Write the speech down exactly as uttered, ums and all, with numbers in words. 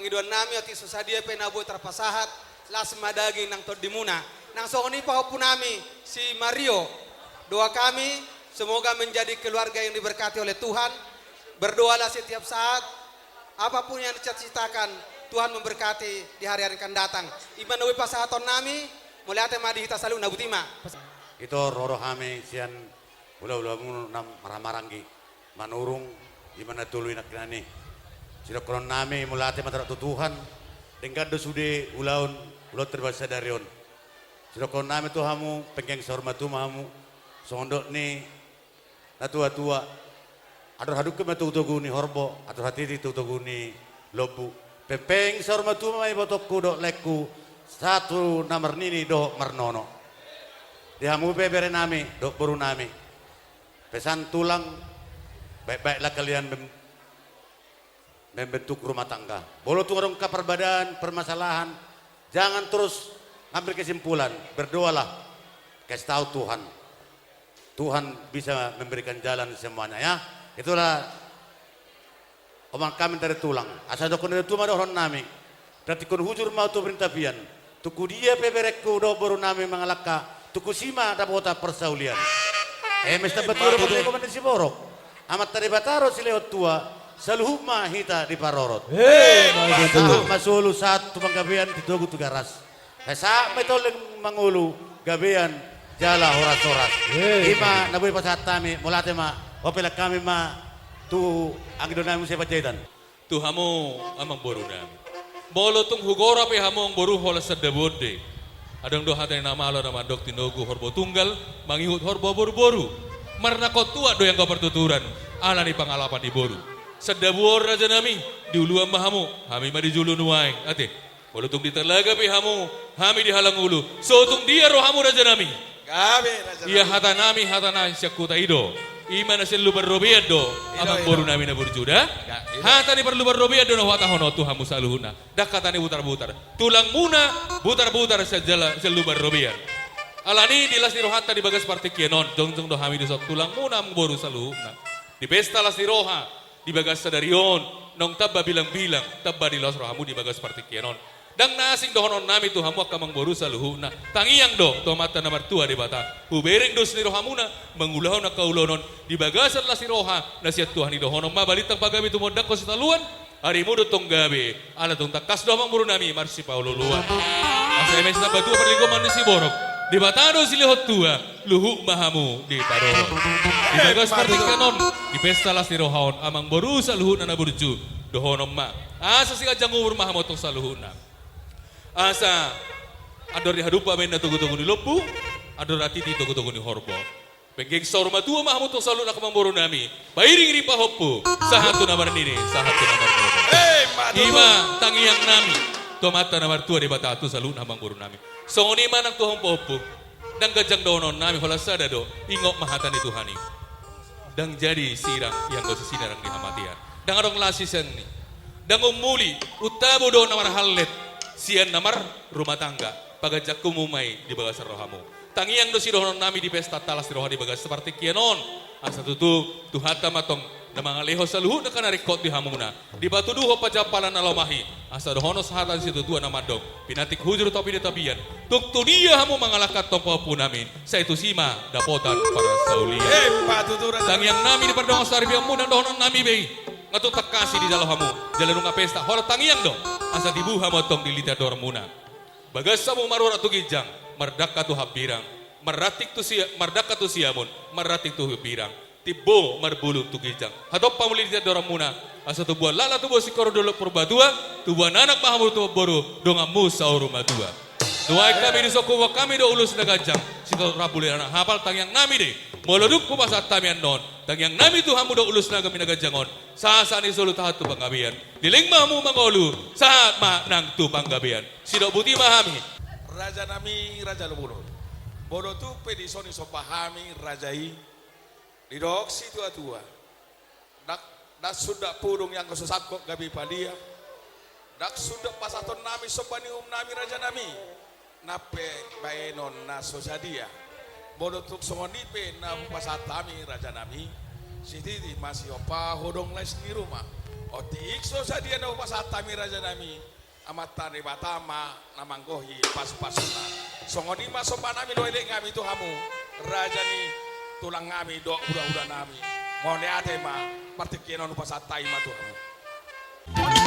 Pangidoan nami, otik so sadia pe na boi tarpasahat, las ma daging nang tondimuna. Nang songon i pahompu nami si Mario. Doa kami, semoga menjadi keluarga yang diberkati oleh Tuhan. Berdoalah setiap saat, apapun yang dicita-citakan, Tuhan memberkati di hari-hari yang akan datang. I ma na boi pasahaton nami, mauliate ma di hita saluhutna, boti ma. Ito, ro do hami sian hulahulamu na marhahamaranggi Manurung, i ma na tolu inangkinan i. Sidohonon nami, mauliate ma tu Tuhan, denggan do sude ulaon, ulaonta di bagasan sadari on. Sidohonon nami tu hamu, penggeng saur matua ma hamu, songon dok ni natuatua, andor hadungka ma togutogu ni horbo, andor hatiti togutogu ni lombu. Penggeng saur matua ma ibotongku dohot laengku, sahat tu na marnini dohot marnono. Di hamu pe bere nami, dohot boru nami. Pesan tulang, baik-baiklah kalian mem-, membentuk rumah tangga. Molo tung adong keperbedaan, permasalahan, jangan terus ngambil kesimpulan, berdoalah, kasih tahu Tuhan. Tuhan bisa memberikan jalan semuanya, ya. Itulah omak nami dari tulang. Asa dohonon ni natuatua ma dohonon nami. Berarti ingkon hujur ma tu pinapian. Tungku dia pe berengku dohot boru nami mangalangka, tungku si ma dapotan parsaulian. Eme sitamba tua do parlinggoman ni siborok. Amanta Debata do silehon tua, saluhut ma hita diparorot. Eh, ma betul. Sahat ma solu, sahat tu panggabean, di togu tu garas. Sahat ma i toleng mangolu, gabean jala horas-horas. Eh. I ma na boi pasahat hami, mauliate ma, ope, laos hami ma tu anggi dongan nami muse Panjaitan. Tu hamu amangboru nami. Molo tung hugora pe hamu amangboru holan sian dabu on do i. Adong do hata ni na malo na mandok, tinogu horbo tunggal, mangihut horbo boruboru. Marnangkok tuak do i anggo partuturan, ala ni pangalapan ni boru. Sian dabu on raja nami, di uluan ma hamu, hami ma di julu nuaeng, ate. Molo tung di Talaga pe hamu, hami di Halangulu. So tung dia rohamu raja nami? Gabe, raja nami. Ia hata nami, hata na sian huta i do. I ma na sian Lumban Robean do, i do, amangboru nami na burju da. Hata ni Parlumban Robean do na huhatahon on tu hamu saluhutna. Ndang hata ni butarbutar. Tulangmuna butarbutar sian jala, sian Lumban Robean. Alani di las ni rohanta di bagas partingkian on, jongjong do hami dison tulangmuna amangboru saluhutna. Di pesta las ni roha, di bagas sadari on, naung tamba bilangbilang, tamba ni laos rohamu di bagas partingkian on. Ndang na asing dohonon nami tu hamu angka amangboru saluhutna. Tangiang do tu Amanta na martua Debata. Hubereng dos ni rohamuna, mangulahon angka ulaon on. Di bagasan las ni roha, na sian Tuhan i dohonon ma balintang pagabe tumondangkon sitaluan. Arimu do tong gabe, ala tung tangkas do amangboru nami marsipaolooloan. Asa eme sitamba tua parlinggoman ni siborok. Debata do silehon tua, luhut ma hamu diparorot. Di bagas partingkian on, di pesta las ni roha on, amangboru saluhutna na burju, dohonon ma. Asa siganjang umur ma hamu tong saluhutna. Asa andor di hadumpa ma inna togutogu ni lombu, andor hatiti togutogu ni horbo. Penggeng saur matua ma hamu tong saluhutna angka amangboru nami. Pairing-iring pahompu, sahat tu na marnini, sahat tu na marnono. Eh, ma tutu. I ma tangiang nami tu Amanta na martua Debata tu saluhutna amangboru nami. Songon i ma nang tu hamu pahompu. Ndang ganjang dohonon nami, holan sada do, ingot ma hata ni Tuhan i. Ndang jadi sirang i anggo so sinirang ni hamatean. Ndang adong las sian i. Ndang ummuli, untabo do na marhallet sian na marrumah tangga. Paganjangkonmu ma i di bagasan rohamu. Tangiang do sidohonon nami di pesta las ni roha di bagas partingkian on. Asa tutu Tuhanta ma tong na mangalehon saluhutna angka na ringkot di hamuna. Dipatuduhon pajampalan na lomak i, asa dohonon hata ni situatua na mandok, pinantik hujur topi ni tapian. Tung tu dia hamu mangalangka tong pahompu nami, sai tusi ma dapotan parsaulian. Eh, patutu raja. Tangiang nami di pardongan saripeonmuna dohonon nami be i. Nga tung tangkas i dijalo hamu, jala nunga pesta, holan tangiang do. Asa tibu hamu antong di litian doharmuna. Bagas hamu marurat tu ginjang, mardangka tu hambirang, marranting tu sia-, mardangka tu siamun, marranting tu hambirang. Timbo marbulung tu ginjang. Hatop hamu di litian doharmuna. Asa tubuan laklak, tubuan singkoru, dolok Purbatua, tubuan anak ma hamu, tubuan boru, donganmu saur matua. Nuaeng hami dison huboan hami do ulos na ganjang, sitotop rambu leleng na hapal tangiang nami do i. Molo dung hupasahat hami annon, tangiang nami tu hamu do ulos nami na ganjang on. Sahat-sahat ni solu tahan tu panggabean. Leleng ma hamu mangolu, sahat ma nang tu panggabean. Sidok boti ma hami. Raja nami, raja ni boru. Molo tung pe dison disomba hami raja i. Didok situatua. Ndang, ndang sundat pudung i anggo so sangkot gabe palia. Ndang sundat pasahaton nami somba ni uhum nami raja nami. Nang pe baenon na so sadia. Molo tung songon i pe na hupasahat hami raja nami. Sititi ma siompa hodong lais ni ruma. Otik so sadia na hupasahat hami raja nami, Amanta Debata ma na manggohi pasupasuna. Songon i ma somba nami dohot elek nami tu hamu, raja ni tulang nami dohot hulahula nami. Mauliate ma, partingkian on hupasahat hami ma tu hamu.